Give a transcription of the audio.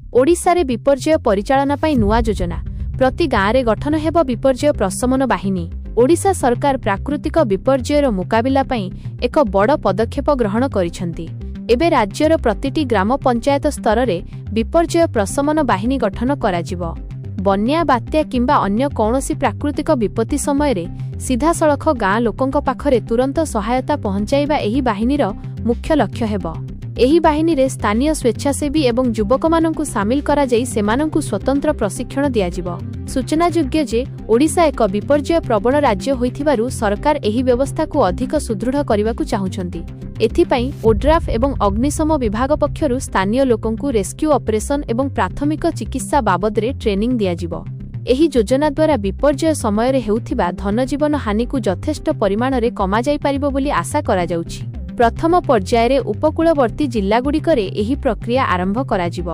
ଓଡ଼ିଶାରେ ବିପର୍ଯ୍ୟୟ ପରିଚାଳନା ପାଇଁ ନୂଆ ଯୋଜନା। ପ୍ରତି ଗାଁରେ ଗଠନ ହେବ ବିପର୍ଯ୍ୟୟ ପ୍ରଶମନ ବାହିନୀ। ଓଡ଼ିଶା ସରକାର ପ୍ରାକୃତିକ ବିପର୍ଯ୍ୟୟର ମୁକାବିଲା ପାଇଁ ଏକ ବଡ଼ ପଦକ୍ଷେପ ଗ୍ରହଣ କରିଛନ୍ତି। ଏବେ ରାଜ୍ୟର ପ୍ରତିଟି ଗ୍ରାମ ପଞ୍ଚାୟତ ସ୍ତରରେ ବିପର୍ଯ୍ୟୟ ପ୍ରଶମନ ବାହିନୀ ଗଠନ କରାଯିବ। ବନ୍ୟା, ବାତ୍ୟା କିମ୍ବା ଅନ୍ୟ କୌଣସି ପ୍ରାକୃତିକ ବିପତ୍ତି ସମୟରେ ସିଧାସଳଖ ଗାଁ ଲୋକଙ୍କ ପାଖରେ ତୁରନ୍ତ ସହାୟତା ପହଞ୍ଚାଇବା ଏହି ବାହିନୀର ମୁଖ୍ୟ ଲକ୍ଷ୍ୟ ହେବ। ଏହି ବାହିନୀରେ ସ୍ଥାନୀୟ ସ୍ୱେଚ୍ଛାସେବୀ ଏବଂ ଯୁବକମାନଙ୍କୁ ସାମିଲ କରାଯାଇ ସେମାନଙ୍କୁ ସ୍ୱତନ୍ତ୍ର ପ୍ରଶିକ୍ଷଣ ଦିଆଯିବ। ସୂଚନାଯୋଗ୍ୟ ଯେ ଓଡ଼ିଶା ଏକ ବିପର୍ଯ୍ୟୟ ପ୍ରବଣ ରାଜ୍ୟ ହୋଇଥିବାରୁ ସରକାର ଏହି ବ୍ୟବସ୍ଥାକୁ ଅଧିକ ସୁଦୃଢ଼ କରିବାକୁ ଚାହୁଁଛନ୍ତି। ଏଥିପାଇଁ ଓଡ୍ରାଫ୍ ଏବଂ ଅଗ୍ନିଶମ ବିଭାଗ ପକ୍ଷରୁ ସ୍ଥାନୀୟ ଲୋକଙ୍କୁ ରେସ୍କ୍ୟୁ ଅପରେସନ ଏବଂ ପ୍ରାଥମିକ ଚିକିତ୍ସା ବାବଦରେ ଟ୍ରେନିଂ ଦିଆଯିବ। ଏହି ଯୋଜନା ଦ୍ୱାରା ବିପର୍ଯ୍ୟୟ ସମୟରେ ହେଉଥିବା ଧନଜୀବନ ହାନିକୁ ଯଥେଷ୍ଟ ପରିମାଣରେ କମାଯାଇପାରିବ ବୋଲି ଆଶା କରାଯାଉଛି। ପ୍ରଥମ ପର୍ଯ୍ୟାୟରେ ଉପକୂଳବର୍ତ୍ତୀ ଜିଲ୍ଲାଗୁଡ଼ିକରେ ଏହି ପ୍ରକ୍ରିୟା ଆରମ୍ଭ କରାଯିବ।